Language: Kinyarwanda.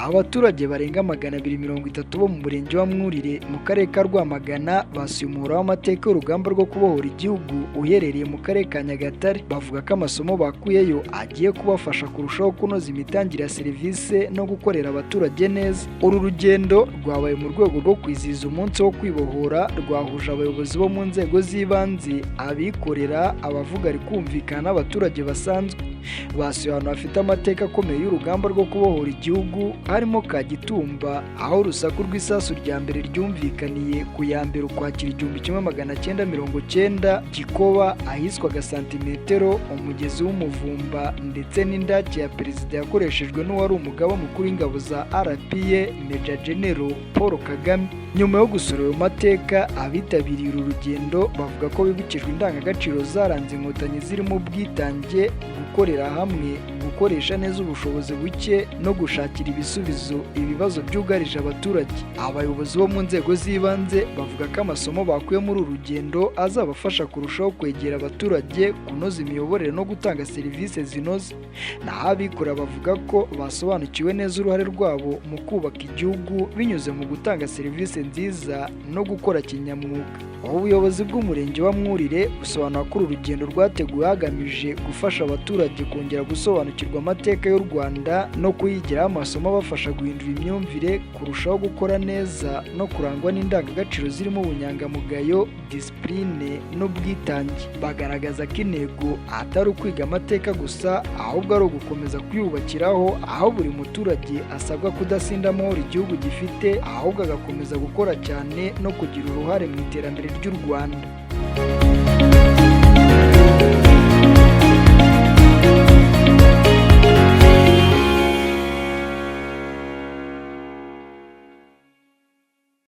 Abaturage barenga 230 bo mu murenge wa Mwurire mu karere ka Rwamagana basuye umuhora w'amateka y'urugamba rwo kubohora igihugu uherereye mu karere ka Nyagatare. Bavuga ko amasomo bakuyeyo agiye kubafasha kurushaho kunoza imitangire ya serivisi no gukorera abaturage neza. Uru rugendo rwabaye mu rwego rwo kwizihiza umunsi wo kwibohora, rwahuje abayobozi bo mu nzego z'ibanze, abikorera, abavuga rikumvikana n'abaturage basanzwe. Basuye ahantu hafite amateka akomeye y'urugamba rwo kubohora igihugu, harimo Kagitumba, aho urusaku rw'isasu rya mbere ryumvikaniye ku ya 1 Ukwakira 1990, Gikoba ahiswaga Santimetero, umugezi w'Umuvumba ndetse n'indake ya perezida yakoreshejwe n'uwari umugaba mukuru w'ingabo za RPA, Major General Paul Kagame. Nyuma yo gusura ayo mateka, abitabiriye uru rugendo bavuga ko bibukijwe indangagaciro zaranze Inkotanyi, zirimo ubwitange, gukorera hamwe, gukoresha neza ubushobozi buke no gushakira ibisubizo ibibazo byugarije abaturage. Abayobozi bo mu nzego z'ibanze bavuga ko amasomo bakuye muri uru rugendo azabafasha kurushaho kwegera abaturage, kunoza imiyoborere no gutanga serivisi zinoze. Naho abikorera bavuga ko basobanukiwe neza uruhare rwabo mu kubaka igihugu binyuze mu gutanga serivisi nziza no gukora kinyamwuga. Ubuyobozi bw'umurenge wa Mwurire busobanura ko uru rugendo rwateguwe hagamije gufasha abaturage kongera gusobanukirwa amateka y'u Rwanda no kuyigiraho amasomo abafasha guhindura imyumvire, kurushaho gukora neza no kurangwa n'indangagaciro zirimo ubunyangamugayo, disipurine n'ubwitange. Bagaragaza ko intego atari ukwiga amateka gusa, ahubwo ari ugukomeza kuyubakiraho, aho buri muturage asabwa kudasinda amahoro igihugu gifite, ahubwo agakomeza gukora cyane no kugira uruhare mu iterambere ry'u Rwanda.